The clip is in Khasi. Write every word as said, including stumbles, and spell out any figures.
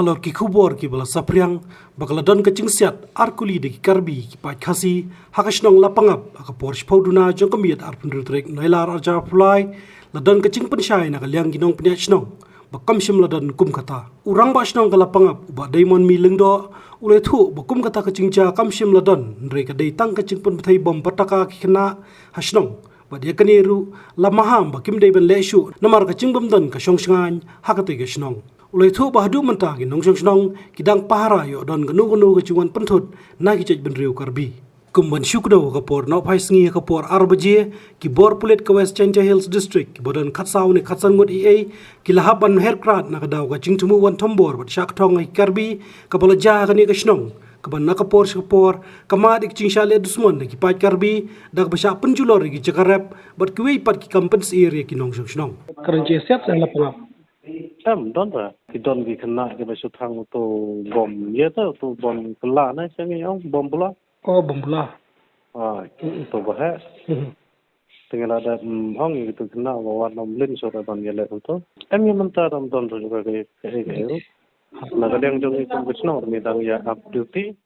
Halor ki khubor kiba la saphriang ba ka la don ka jingsiat ar kuli da ki Karbi ki paid Khasi ha ka shnong Lapangap ha ka por shiphew duna jong ka miet arphew hynriew tarik Nailar arhajar arphew lai, la don ka jingpynshai na ka liang ki nongpynïaid shnong ba kam shym la don kum kata. U Rangbah Shnong ka Lapangap, u Bah Diamond Mih Lyngdoh, u la ïathuh ba kum kata ka jingjia kam shym la don, hynrei ka dei tang ka jingpynpait bom bataka ki khynnah ha shnong. Bad ïa kane ruh la maham ba kim dei ban leh shuh namar ka jingbym don ka shong shngaiñ ha katei ka shnong. U la ïathuh ba haduh mynta ki nongshong shnong ki dang pahara ïoh don kano kano ka jingwan pynthut na ki jaitbynriew Karbi. Kum ban shu kdew ha ka por nohphai sngi ha ka por ar baje, ki bor pulit ka West Jaintia Hills District kiba don khatsaw ne khatsan ngut ei ei, ki la hap ban her krad na ka daw ka jingthmu wan thombor bad shah kthong ïa ki Karbi kaba la jia ha kane ka shnong, kaba na ka por sha ka por ka mad ïa ka jingshah leh dusmon da ki paid Karbi da kaba shah pynjulor ïa ki jaka rep bad kiwei pat ki kam pynsyier ïa ki nongshong shnong. Ka don jingsiat sa Lapangap? Em, don re. Ki don ki khynnah kiba shu thang uto bom ïa, uto bom kylla ne, sha ngi ong bom bula. Oh, bom bula. Ah, mm, uto ba heh. Mm. Te ngi la dep, mm, ong ïa kito ki khynnah ba wat nym lyngngoh shuh ban ïaleh uto. Em, ïa mynta dang don ruh ka, ka, ka, ka, ka. Na ka liang jong ngi kum ka shnong ngi dang ïa up duty.